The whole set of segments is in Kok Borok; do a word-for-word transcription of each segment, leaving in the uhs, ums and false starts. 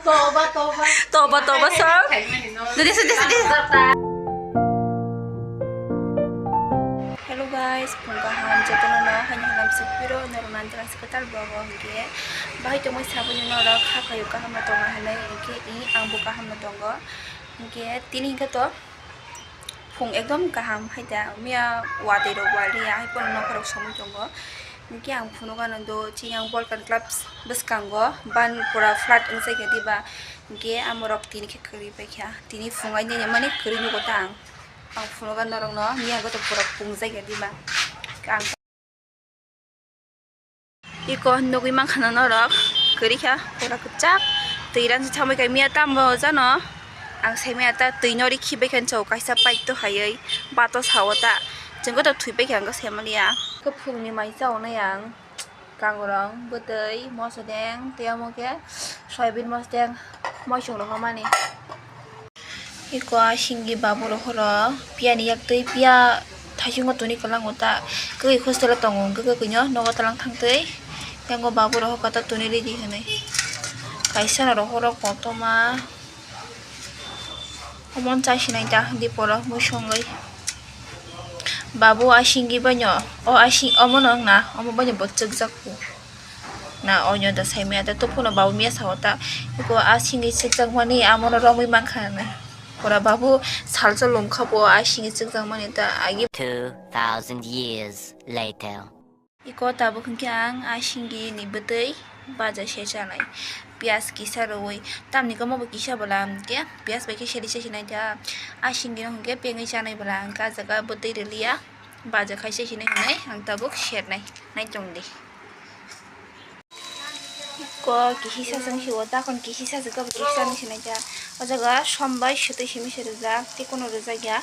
Toba, toba. Toba, toba, sir. Dede, dede, dede. Hello guys, phung kaham jotono no, haini halam sukpiro, norok nang twlang swkang tal bogo hwnkhe. Bahai tongmai saboni norok kha phaio kaham no tongo hinwi hwnkhe i ang bo kaham no tongo. Hwnkhe tini hwnkhe to phung ekdom kaham hai da, miya watwi rok waliya hai phano nokha rok somoi tongo. Hwnkhe ang phunukgano do chini ang Volcan Clubs bwskango ban pura flat wngjakya diba, hwnkhe amorok tini khe kwrwi paikha, tini phung aini mani kwrwi nugo ta ang. Ang phunukgano norokno miya goto pura phung jakya diba. Ang Iko nugwi mankha na norok, kwrwi kha pura kwchak, twi ransi thamwi kha miya tamo jano, ang sai maya ta twi no rikhi bai kha chao kaisa pipe to haywi bato sao ta, chwng goto thwi pai kha ang sai maliya. Khe phungni mai chao nai ang kangrong, bwtwi, mosodeng, tei omo khe soyabin mosodeng, moisong rohormani. Iko a singgi babu rohoro piya ni yak twi piya thaichungo toni kwlango ta kwrwi hostel o tongo hwnkhe kwrwi no nogo twlang thang twi yango babu rohor kota toni ready hinwi kaisa no rohoro kotorma omon chai sinai ta diporo mui songwi babu a singgi baino o a sing omo no wngna omo baino bo chwkjak. Na oino da sai maya da to phuno babu miya sao ta. Iko a singwi chwkjak mani amo no romwi mankha na. Pura babu salsa lungkha bo a singwi chwkjak mani ta agi. Two thousand years later. Iko tabuk hwnkhe ang a singwi ni bwtwi baja se chanai. Piyas kisa rwui tamni kwma bo kisa bwla hwnkhe piyas bai khe seri se sinai ta. A singwi no hwnkhe pengwi chanai bwla hwnkhe a jaga bwtwi rwliya. Baja khai se sinai hinwi ang tabuk sernai. Nai tong di. Ko kisi sasang si o dakon kisi sasang ka buruk sani sinai ja. O jaga som bai sutui simi se rijak, tei kono rijak ya.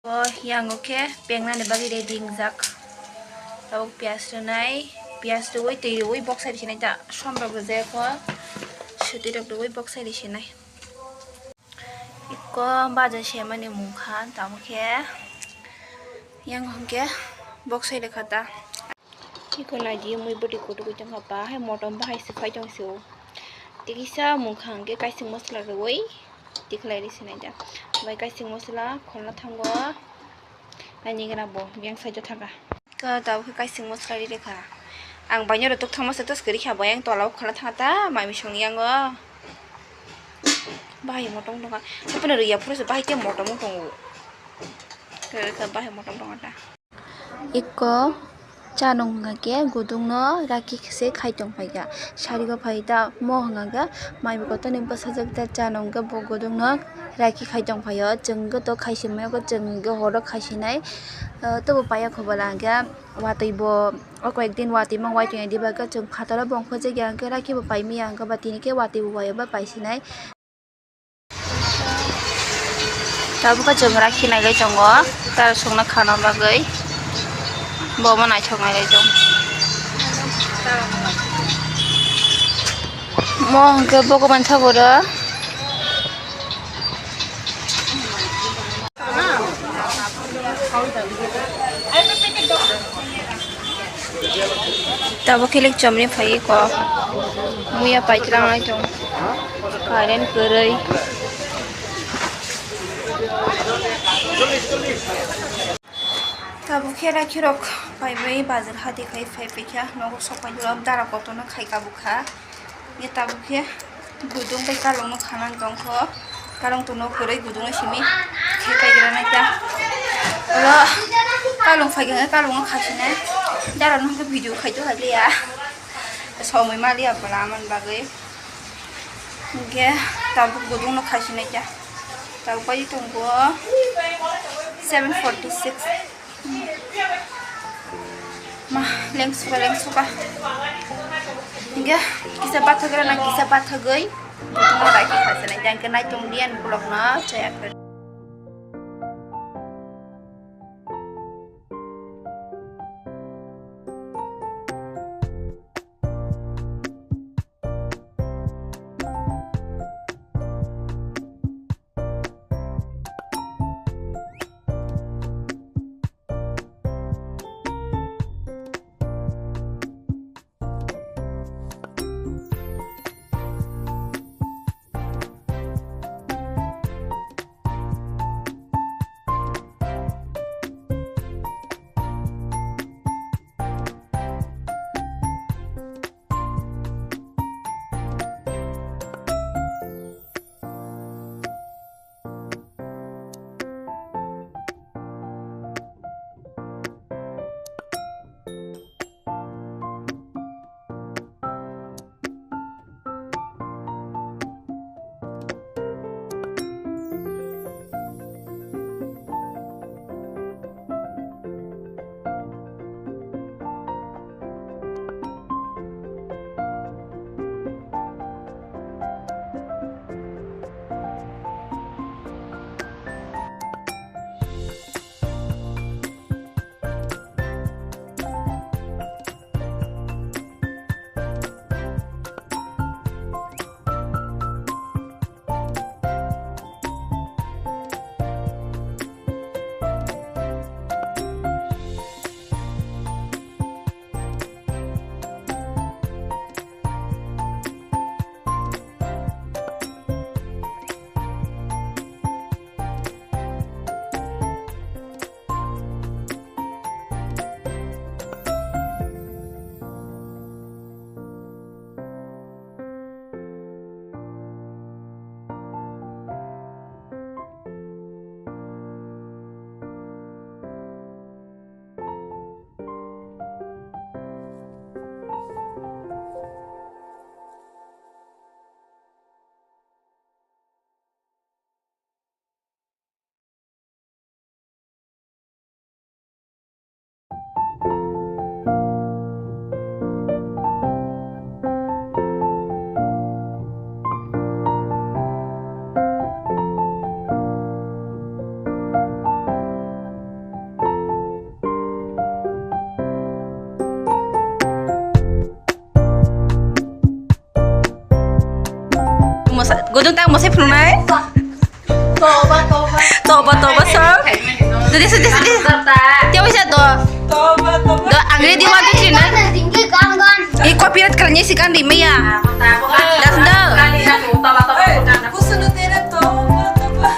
O yango khe pengnani bagwi ready wngjak. Tabuk piyas rwnai, piyas rwui twi rwui boksai ri sinai ja. Som rok rijak o sutui rok rwui boksai ri sinai. Iko baja semani mungkha, tamo khe yang hwnkhe boksai lekha ta. Iko naidi mui bwtwi kutukwi tongkha, bahai motom bahai swphai tongse o. Tikisa mungkha hwnkhe kaising mosola rwui tikhlai ri sinai ta. Bai kaising mosola kholna thango. Ani gana bo biyang side o thaka. Ka tabuk khe kaising mosola ri rekha. Ang baino rw tok thangma se tos kwrwi kha, bo yang tola o khwlai thang ta mai misong yango. Bahai motom tongkha. Haphano rw ya phuru se bahai khe motom wng tongo. Kwrwi kha bahai motom tongkha ta. Iko cha nung hwnkha khe gudung no rakhi se khai tong phaikha. Sari o phai ta mo hwnkha khe mai bo kotor ni bwsajwk ta cha nung khe bo gudung no rakhi khai tong phaio. Chwng khe to khai se mai khe chwng khe horo khai se nai. Ah, tobo paya khobala hwnkhe watwi bo o koi ek din watwi mang wai tongya diba khe chwng phataro bo ongkhorjak ya hwnkhe rakhi bo pai manya hwnkhe ba tini khe watwi bo wai o ba pai sinai. Tabukhe chwng rakhi nailai tongo tara songna khana bagwi bo omo naithok nailai tong mo hwnkhe bogoman thagoro. Tabuk khe lek chomni phai ko muya paitlang nai tong current kwrwi. Tabuk khe rakhi rok pai bai bazar hati khai phai paikha nogo sok pai dara kotorno khai kabukha. Ye tabuk khe gudung bai kalong no khanang tongkho. Kalong tono kwrwi gudung simi khe paigra nai ta. Oro kalong phai khe kalong no khasinai. Dara no hwnkhe video khai to haliya. Somoi maliya bwla man bagwi. Hwnkhe tabuk gudung no khasinai ta. Tabuk pai tongo seven forty six. Ma, lengsuka, lengsuka. Hingke, kisa bathagwi rana, kisa bathagwi. Butuma bai khe khasana, jang khe naitung diyan vlog no, chaya khe. Gojong tang mosai phunuknai. Toba, toba. Toba, toba, sir. Dede, dede, dede. Tiya bisa to. Toba, toba. Do, ang ready, one, two, three, na. Ringki gan gan. I copyright khlai si kan di maya. Das do. Hey, kusuno tere toba, toba.